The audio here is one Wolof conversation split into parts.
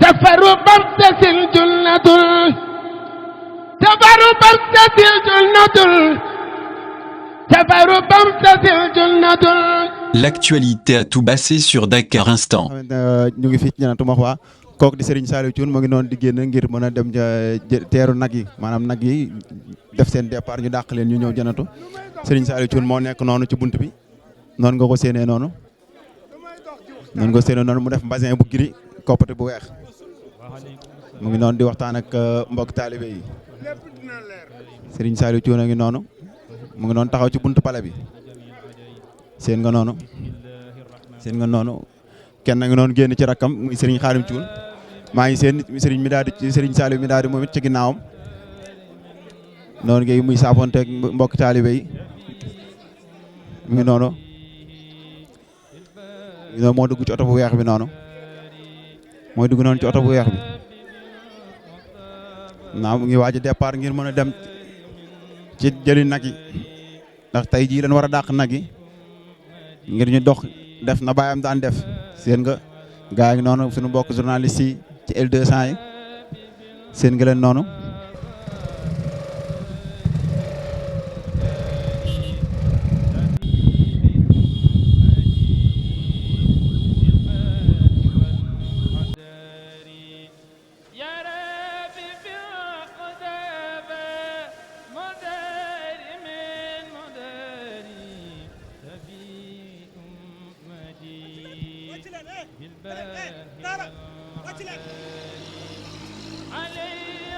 تفر بمتسل جنة تفر بمتسل جنة تفر بمتسل جنة. L'actualité à tout basser sur Dakar Instant. ñu ngi fii ci Jannatul Mahwa kooku di Serigne Saliou Thioune mu ngi noonu di génn ngir mën a dem teeru nag yi maanaam nag yi def seen départ ñu dàq leen ñu ñëw Jannatu. Serigne Saliou Thioune moo nekk noonu ci bunt bi noonu nga ko séenee noonu mu def mbasin bu gris koppati bu weex mu ngi noonu di waxtaan ak mbokk taalibe yi. Serigne Saliou Thioune a ngi noonu mu ngi noonu taxaw ci buntu pale bi seen nga noonu kenn nga noonu génn ci rakkam muy Serigne Khadim Thioune maa ngi seen Serigne mi daal di Serigne Saliou mi daal di moom it ci ginnaawam noonu ngay muy saafonteeg mbokk taalibe yi mu ngi noonu moo dugg ci oto bu weex bi noonu mooy dugg noonu ci oto bu weex bi mu ngi waaj a départ ngir mën a dem ci jëli nag yi ndax tey jii lañ war a dàq nag yi ngir ñu dox def na baayam daan def seen nga gaa ngi noonu suñu mbokk journaliste yi ci L200 yi seen nga leen noonu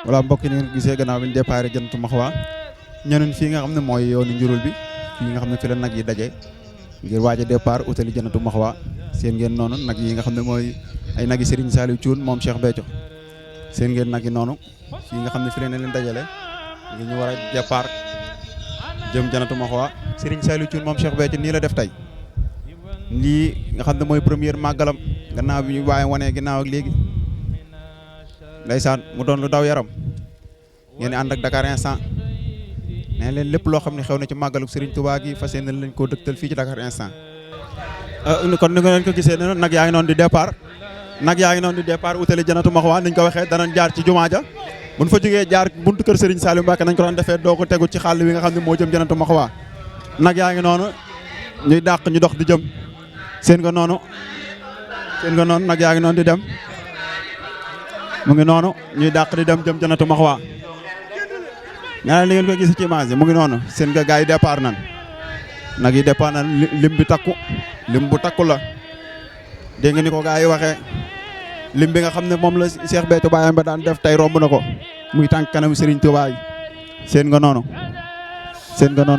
voilà mbokk yi ngeen gisee gannaaw bi ñu départ Jannatul Mahwa ñeneen fii nga xam ne mooy yoonu njurul bi fii nga xam ne fi la nag yi daje ngir waaj a départ utali Jannatul Mahwa seen ngeen noonu nag yi nga xam ne mooy ay nag yi Serigne Saliou Thioune moom Cheikh Béthio seen ngeen nag yi noonu fii nga xam ne fi leen dajale ngir ñu war a départ jëm Jannatul Mahwa Serigne Saliou Thioune moom Cheikh Béthio nii la def tey lii nga xam ne mooy première màggalam gannaaw bi ñu waaye wanee ginnaaw ak léegi ndeysaan mu doon lu daw yaram ngeen ànd ak Dakar Instant nee leen lépp loo xam ne xew na ci màggalu Serigne Touba gi fas yéene lañ koo dëgtal fii ci Dakar Instant. kon ni nga leen ko gisee ne nag yaa ngi noonu di départ utali Jannatul Mahwa niñ ko waxee danañ jaar ci jumaa ja buñ fa jógee jaar buntu kër Serigne Saliou Mbacké nañ ko doon defee doo ko tegu ci xàll wi nga xam ne moo jëm Jannatul Mahwa nag yaa ngi noonu ñuy dàq ñu dox di jëm seen nga noonu nag yaa ngi noonu di dem mu ngi noonu ñuy dàq di dem jëm Jannatul Mahwa ñaareel li ngeen ko gis ci image mu ngi noonu seen nga gars yi départ nan nag yi départ nan lim bu takku la dégg nga ni ko gars yi waxee lim bi nga xam ne moom la Cheikh Béthio baayam ba daan def tey romb na ko muy tànk kanam Serigne Touba yi seen nga noonu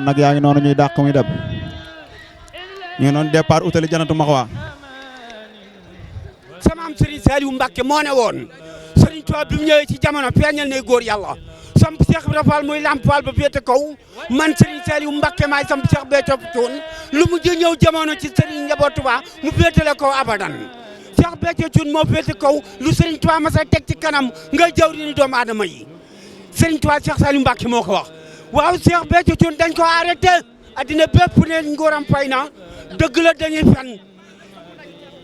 nag yaa ngi noonu ñuy dàq muy dem ñu ngi noonu départ utali Jannatul Mahwa. sama am Serigne Saliou Mbacké moo ne woon Serigne Touba bi mu ñëwee ci jamono feeñal ne góor yàlla samp Cheikh Ibra Fall muy Lamp Fall ba féete kaw man Serigne Saliou Mbacké maay samp Cheikh Béthio Thioune lu mu ñëw jamono ci Serigne njabootu ba mu féetale kaw abadan Cheikh Béthio Thioune moo féete kaw lu Serigne Touba ma sa teg ci kanam nga jaw ri ni doomu aadama yi Serigne Touba Cheikh Saliou Mbacké moo ko wax waaw Cheikh Béthio Thioune dañ ko arrêté addina bépp ne nguuram fay na dëgg la dañuy fen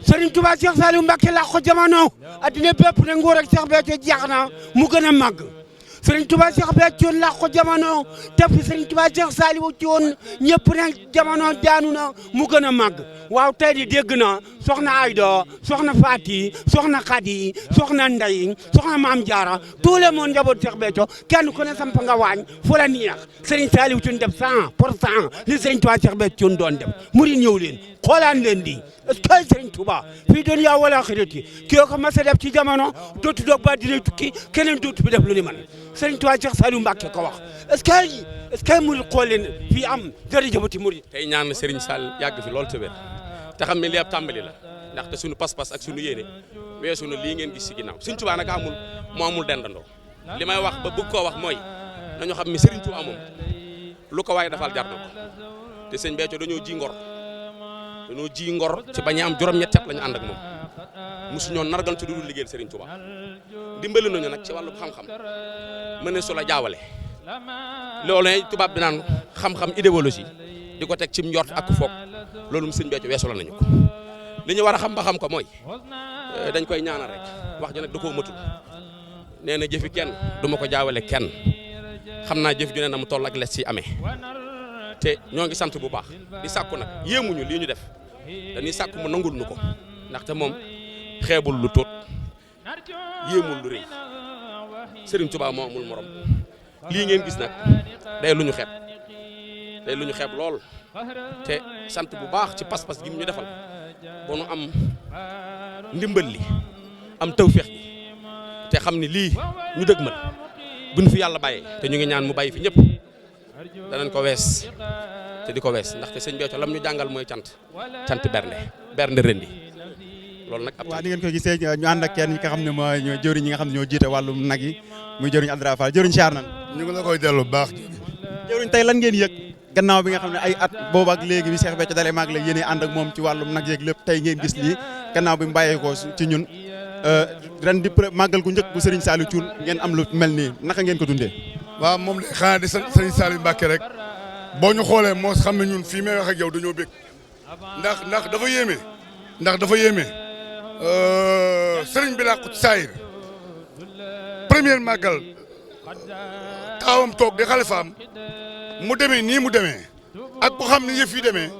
Serigne Touba Cheikh Saliou Mbacké làq ko jamono addina bépp ne nguur ak Cheikh Béthio jeex na mu gën a màgg Serigne Touba Cheikh Béthio Thioune làq ko jamono te fi Serigne Touba Cheikh Saliou Thioune ñëpp ne jamono daanu na mu gën a màgg waaw tey di dégg na soxna Ayda soxna Fati soxna Khady soxna Ndey soxna Maam Diarra tout le monde njaboot Cheikh Béthio kenn ku ne samp nga waañ fu la neex Serigne Saliou Thioune def 100% li Serigne Touba Cheikh Béthio Thioune doon def murid ñëw leen xoolaan leen di est-ce que Serigne Touba fii dunya wala axirati kii ko mas a def ci jamono dootu doog ba dina tukki keneen dootu bi def lu ni man Serigne Touba Cheikh Saliou Mbacké ko wax est-ce que murid xool leen fii am jërëjëfati murid tey ñaan Serigne Sall yàgg fi lool te wér te xam ne li ab tàmbali la ndaxte suñu pas-pas ak suñu yéene weesu na lii ngeen gis si ginnaaw Serigne Touba nag amul dendandoo li may wax ba bëgg koo wax mooy nañu xam ne Serigne Touba moom lu ko waaye dafal jar na ko te sëñ Béthio dañoo ji ngor ci bañ a am juróom-ñetti at la ñu ànd ak moom mosu ñoo nargal ci dudul liggéeyal Serigne Touba dimbali nañu nag ci wàllu xam-xam mën ne su la jaawale loolu tubaab bi naan xam-xam idéologie di ko teg ci njort ak foog loolu mu sëñ Béthio weesu la nañu ko li ñu war a xam ba xam ko mooy dañ koy ñaanal rek wax ji nag da koo matul nee na jëfi kenn du ma ko jaawale kenn xam naa jëf ju ne na mu toll ak les ci amee te ñoo ngi sant bu baax di sàkku nag yéemuñu lii ñu def dañuy sàkku mu nangul nu ko ndaxte moom xeebul lu tuut yéemul lu rëy Serigne Touba moo amul morom lii ngeen gis nag day lu ñu xeeb lool te sant bu baax ci pas-pas gi mu ñu defal ba nu am ndimbal li am tawféex gi te xam ni lii ñu dëgmal buñ fi yàlla bàyyee te ñu ngi ñaan mu bàyyi fi ñëpp danañ ko wees te di ko wees ndaxte sëñ Béthio lam ñu jàngal mooy cant bernde rendi loolu nag. waaw ni ngeen ko gisee ñu ànd ak kenn ñi nga xam ne mooy jëwriñ ñi nga xam ne ñoo jiite wàllum nag yi muy jëwriñ Abdoulaye Fall jëwriñ siyaar nan ñu ngi la koy dellu bu baax. jëwriñ tey lan ngeen yëg gannaaw bi nga xam ne ay at boobu ak léegi bi Cheikh Béthio dalee maag léegi yéen ànd ak moom ci wàllum nag yeeg lépp tey ngeen gis lii gannaaw bi mu bàyyeekoo ci ñun ren di màggal gu njëkk bu Serigne Saliou Thioune ngeen am lu mel nii naka ngeen ko dundee. waaw moom de xanaa di sant Serigne Saliou Mbacké rek boo ñu xoolee moo xam ne ñun fii may wax ak yow dañoo bég ndax dafa yéeme Serigne bi làqu ci saayir première màggal taawam toog di xalifaam mu demee nii mu demee ak ko xam ne yëf yi demee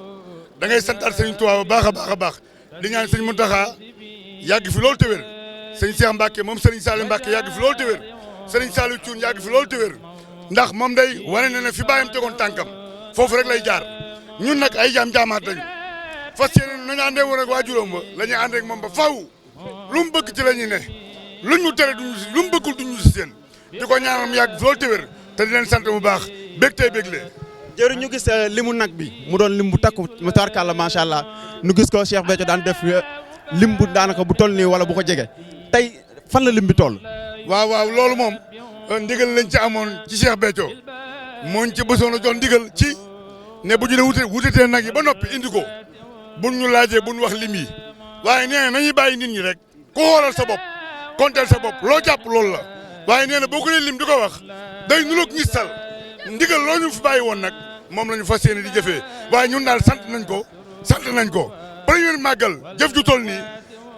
da ngay santaat Serigne Touba bu baax a baax di ñaan Serigne Mountakha yàgg fi loolu te wér Serigne Cheikh Mbacké moom Serigne Saliou Mbacké yàgg fi loolu te wér Serigne Saliou Thioune yàgg fi loolu te wér ndax moom day wane na ne fi bàyyam tegoon tànkam foofu rek lay jaar ñun nag ay jaamaat lañu fas yéene nañu àndee woon ak waajuram ba la ñuy ànd ak moom ba faaw lu mu bëgg ci la ñuy ne luñ ñu tere duñu si lu mu bëggul duñu si seen di ko ñaanal mu yàgg fi loolu te wér te di leen sant bu baax bég tey béglee. jërëjëf ñu gis limu nag bi mu doon lim bu takku mu tarkalla macha allah ñu gis ko Cheikh Béthio daan def lim bu daanaka bu toll nii wala bu ko jege tey fan la lim bi toll. waaw loolu moom ndigal lañ ci amoon ci Cheikh Béthio mooñ ci bësoon a jox ndigal ci ne bu ñu ne wutatee nag yi ba noppi indi ko buñ ñu laajee buñ wax lim yi waaye nee na nañuy bàyyi nit ñi rek ku xoolal sa bopp konteel sa bopp loo jàpp loolu la waaye nee na boo ko dee lim di ko wax day nuroog ngistal ndigal loo ñu fi bàyyi woon nag moom la ñu fas yéene di jëfee waaye ñun daal sant nañ ko premier màggal jëf ju toll nii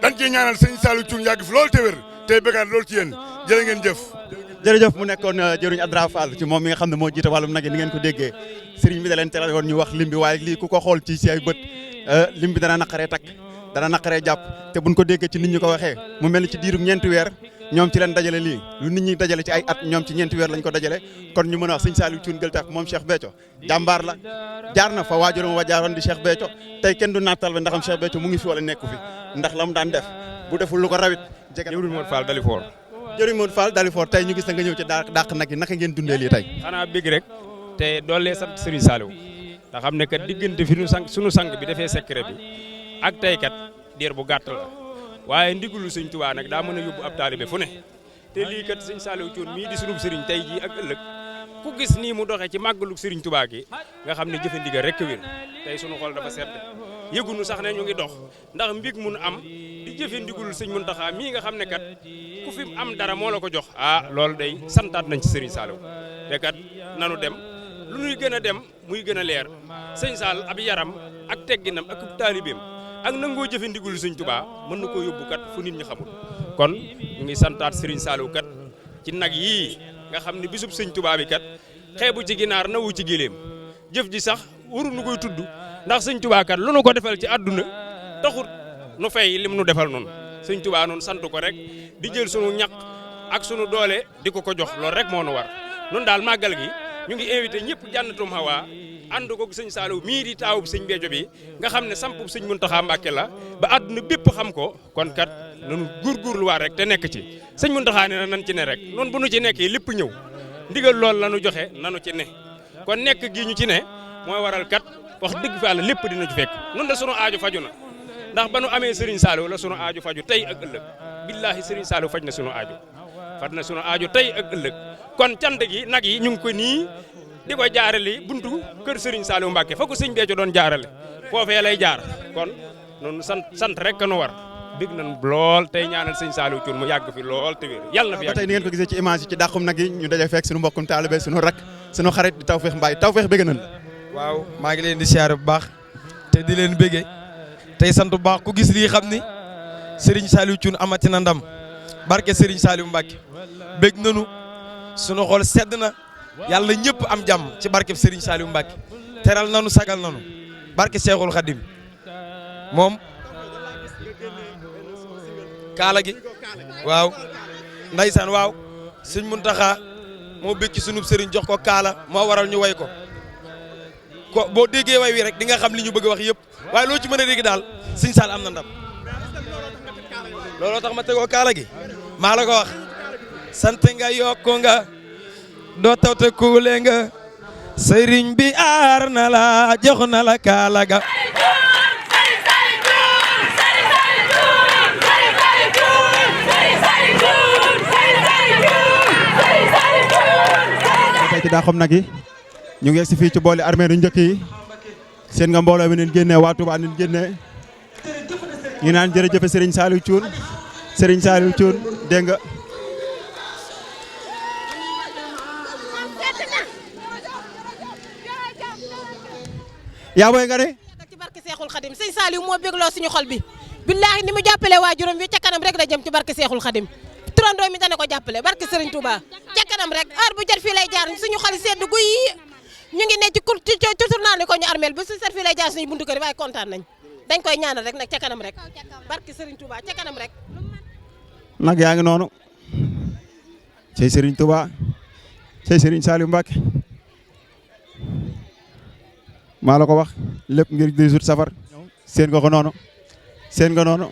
dañ ciy ñaanal sëñ Saliou Thioune yàgg fi loolu te wér tey bëggaat loolu ci yéen jërë ngeen jëf. jërëjëf mu nekkoon jëruñ Abdoulaye Fall ci moom mi nga xam ne moo jiite wàllum nag yi ni ngeen ko déggee sëriñ bi da leen teral woon ñu wax lim bi waaye lii ku ko xool ci si ay bët lim bi dana naqaree takk dana naqaree jàpp te buñ ko déggee ci nit ñi ko waxee mu mel ni ci diirum ñeenti weer ñoom ci leen dajale lii lu nit ñi dajale ci ay at ñoom ci ñeenti weer lañ ko dajale kon ñu mën a wax sëñ Saliou Thioune Gueule Tapée moom Cheikh Béthio jàmbaar la jaar na fa waajuram wa jaaroon di Cheikh Béthio tey kenn du naattal ba ndaxam Cheikh Béthio mu ngi fi wala nekku fi ndax la mu daan def bu deful lu ko rawit jege jëwriñ Modou Fall Dalifor jëwriñ Modou Fall Dalifor tey ñu gis na nga ñëw ci dàq nag yi naka ngeen dundee lii tey xanaa bég rek te doolee sant Serigne Saliou nga xam ne kat diggante fi sunu sang bi defee secret bi ak tey kat diir bu gàtt la waaye ndigulu Sëñ Tuubaa nag daa mën a yóbbu ab taalibe fu ne te lii kat Sëñ Saliou Thioune mii di sunub Serigne tey jii ak ëllëg ku gis nii mu doxee ci màggalu Serigne Touba gi nga xam ne jëfe ndigal rek wér tey sunu xol dafa sedd yëgunu sax ne ñu ngi dox ndax mbig mun am di jëfe ndigul Sëñ Mountakha mii nga xam ne kat ku fi am dara moo la ko jox loolu day santaat nañ ci Serigne Saliou te kat nanu dem lu ñuy gën a dem muy gën a leer Sëñ Sall ab yaram ak tegginam ak taalibeem ak nangoo jëfe ndigul Sëñ Touba mën na koo yóbbu kat fu nit ñi xamul kon ñu ngi santaat Serigne Saliou kat ci nag yii nga xam ne bisub Sëñ Touba bi kat xeebu ci ginaar nawu ci gileem jëf ji sax waru nu koy tudd ndax Sëñ Touba kat lu nu ko defal ci àdduna taxut nu fay lim nu defal noonu Sëñ Touba noonu sant ko rek di jël sunu ñaq ak sunu doole di ko jox loolu rek moo nu war nun daal màggal gi ñu ngi invité ñëpp Jannatul Mahwa ànd ko Sëñ Saliou mii di taawub Sëñ Béthio bi nga xam ne sampub Sëñ Mountakha Mbacké la ba àdduna bépp xam ko kon kat nanu góorgóorluwaat rek te nekk ci Sëñ Mountakha ne na nan ci ne rek noonu bu nu ci nekkee lépp ñëw ndigal loolu la nu joxe nanu ci ne kon nekk gi ñu ci ne mooy waral kat wax dëgg fa Yàlla lépp dina ci fekk nun de sunu aaju faju na ndax ba nu amee Serigne Saliou la sunu aaju faju tey ak ëllëg billaahi Serigne Saliou faj na sunu aaju tey ak ëllëg kon cant gi nag yi ñu ngi ko nii di ko jaarale buntu kër Serigne Saliou Mbacké fa ko Sëñ Béthio doon jaarale foofee lay jaar kon noonu sant rek nu war bég nañ lool tey ñaanal Sëñ Saliou Thioune mu yàgg fi lool te wér yàlla na fi yàgg. ba tey ni ngeen ko gisee ci image yi ci dàqum nag yi ñu daje fekk suñu mbokkum taalibe suñu rak suñu xarit di Tawfekh Mbaye Tawfekh bégg nañ la. waaw maa ngi leen di siyaare bu baax te di leen béggee tey sant bu baax ku gis lii xam ni Serigne Saliou Thioune amati na ndam barke Serigne Saliou Mbacke bég nanu sunu xol sedd na yàlla ñëpp am jàmm ci barke Serigne Saliou Mbacke teral nanu sagal nanu barke Cheikhul Khadim moom kaala gi waaw ndaysaan waaw Sëñ Muntaxa moo bég ci sunub Serigne jox ko kaala moo waral ñu way ko boo déggee way wi rek di nga xam li ñu bëgg wax yëpp waaye loo ci mën a dégg daal Sëñ Saal am na ndam looloo tax ma tegoo kaala gi maa la ko wax sant nga yokku nga doo taw te kuule nga sëriñ bi aar na la jox na la kaala ga tey ci daa xam nag yi ñu ngi egsi fii ci booli armée yu njëkk yi seen nga mbooloo mi neen génnee waa Touba neen génnee ñu naan jërëjëf Serigne Saliou Thioune Serigne Saliou Thioune dégg nga yaa booy nga ne ci barke Seexul Xadim Sëñ Saliou moo bégloo suñu xol bi billaahi ni mu jàppale waajuram bi ca kanam rek la jëm ci barke Seexul Xadim turandoo mi dana ko jàppale barke Serigne Touba ca kanam rek heure bu jot fii lay jaar suñu xol sedd guy ñu ngi ne ci tournal ko ñu armeel bu su set fii lay jaar suñu buntu kër waaye kontaan nañ dañ koy ñaanal rek nag ca kanam rek barke Serigne Touba ca kanam rek nag yaa ngi noonu cey Serigne Touba cey Serigne Saliou Mbacke maa la ko wax lépp ngir 18 safar seen nga ko noonu seen nga noonu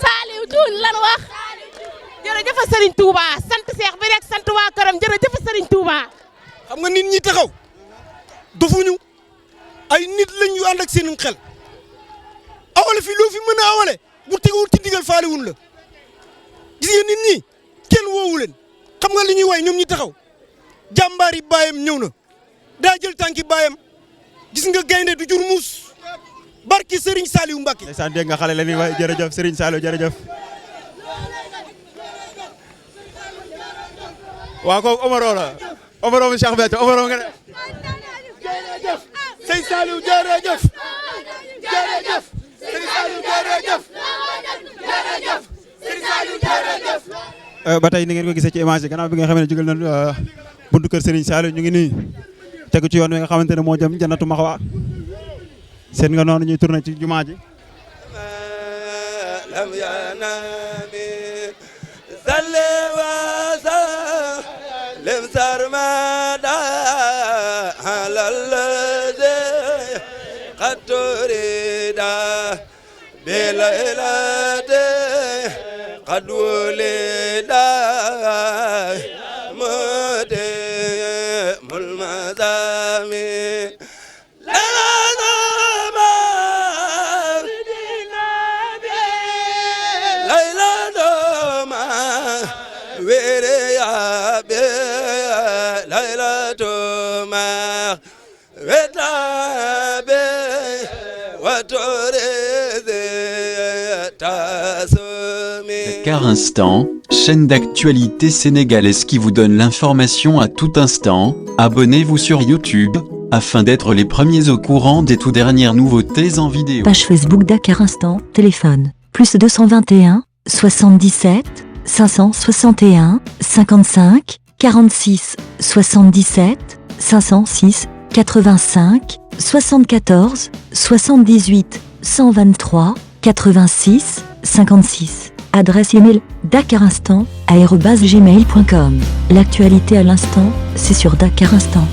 Saliou Thioune lan wax jërëjëf Serigne Touba sant Seex bi rek sant waa këram jërëjëf Serigne Touba. xam nga nit ñi taxaw dofuñu ay nit lañ yu ànd ak seen xel awale fi loo fi mën a awale bu teguwul ci ndigal faale wuñ la gis nga nit ñi kenn woowu leen xam nga li ñuy way ñoom ñi taxaw jàmbaari baayam ñëw na daa jël tànki baayam gis nga gaynde du jur muus barki Serigne Saliou Mbacke. ndeysaan dégg nga xale la ni waay jërëjëf Serigne Saliou jërëjëf. waaw kooku Omaro la Omaro mu Cheikh Béthio Omaro nga ne. jërëjëf Serigne Saliou jërëjëf jërëjëf Serigne Saliou jërëjëf jërëjëf Serigne Saliou jërëjëf. ba tey ni ngeen ko gisee ci image yi gannaaw bi nga xam ne jógal nañu buntu kër Serigne Saliou ñu ngi nii tegu ci yoon wi nga xamante ne moo jëm Jannatu Maxwa seen nga noonu ñuy tourné ci jumaa ji. Dakar Instant, chaîne d'actualité sénégalaise qui vous donne l'information à tout instant. Abonnez-vous sur YouTube, afin d'être les premiers au courant des tout dernières nouveautés en vidéo. Page Facebook Dakar Instant, téléphone, +221, 77, 561, 55, 46, 77, 506, 85, 74, 78, 123, 86, 56. Adresse email dakarinstant@gmail.com. L'actualité à l'instant, c'est sur Dakar Instant.